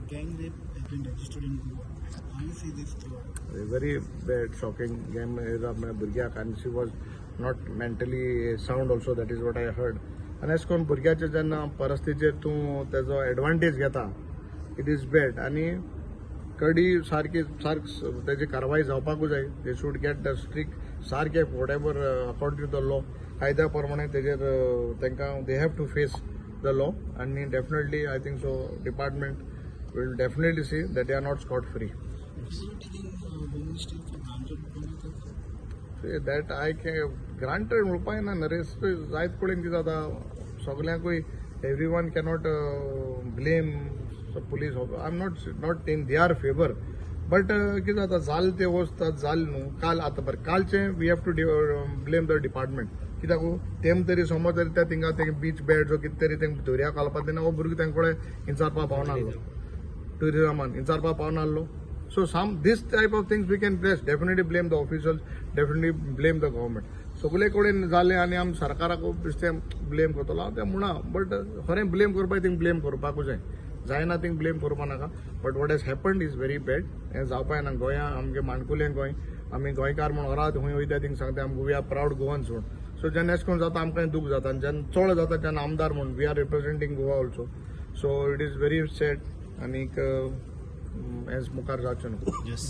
Gang rape has been registered in Goa. How you see this? Very bad, shocking game भुरग्याक आनी she was not mentally sound also, that is what I heard. आनी अशें करून भुरग्याचे जेन्ना परिस्थितीचेर तूं तेजो एडवांटेज घेता, it is bad. आनी कडी सारकी सारक तेजी कारवाय जावपाकूच जाय. They should get the strict सारके, whatever, according to the law, कायद्या प्रमाणे तेजेर तांकां they have to face the law. आनी definitely, I think so, department will definitely see that they are not scot free. Is you taking home ministry for granted, Pranita? That I can granted म्हणपाक ना नरेश, जायत कडेन कितें जाता, सगल्यांकूय every one cannot blame police. I am not in their favour, but कितें जाता, जालें तें वस्त जालें न्हू काल. आतां बरें, कालचें we have to blame the department. कित्याक तेम तरी समज तरी त्या थिंगा ते बीच बॅड जो कितें तरी तेंका दर्या घालपा तेन्ना हो भुरगो तेंक कडेन इंचारपा पावना आसलो, टुरिजमान इंचारपा पावना आसलो. So some this type of things we can place, definitely blame the officials, definitely blame the government. सगळे कडेन जालें आनी आमी सरकाराक बेश्टें ब्लेम करतलो हांव तें म्हणा, बट खरें ब्लेम करपाक थिंग ब्लेम करपाकूच जाय. जायना थिंग ब्लेम करपा नाका, but what has happened is very bad. हें जावपा जायना. गोंया आमगे माणकुलें गोंय, आमी गोंयकार म्हूण घरा खंय वयता थिंग सांगता आमकां we are proud Goans म्हूण. सो जेन्ना अशें करून जाता, आमकां दूख जाता आनी जेन्ना चड जाता तेन्ना आमदार म्हूण we are representing Goa also, so it is very sad. आनीक हें मुखार जावचें न्हू. Yes.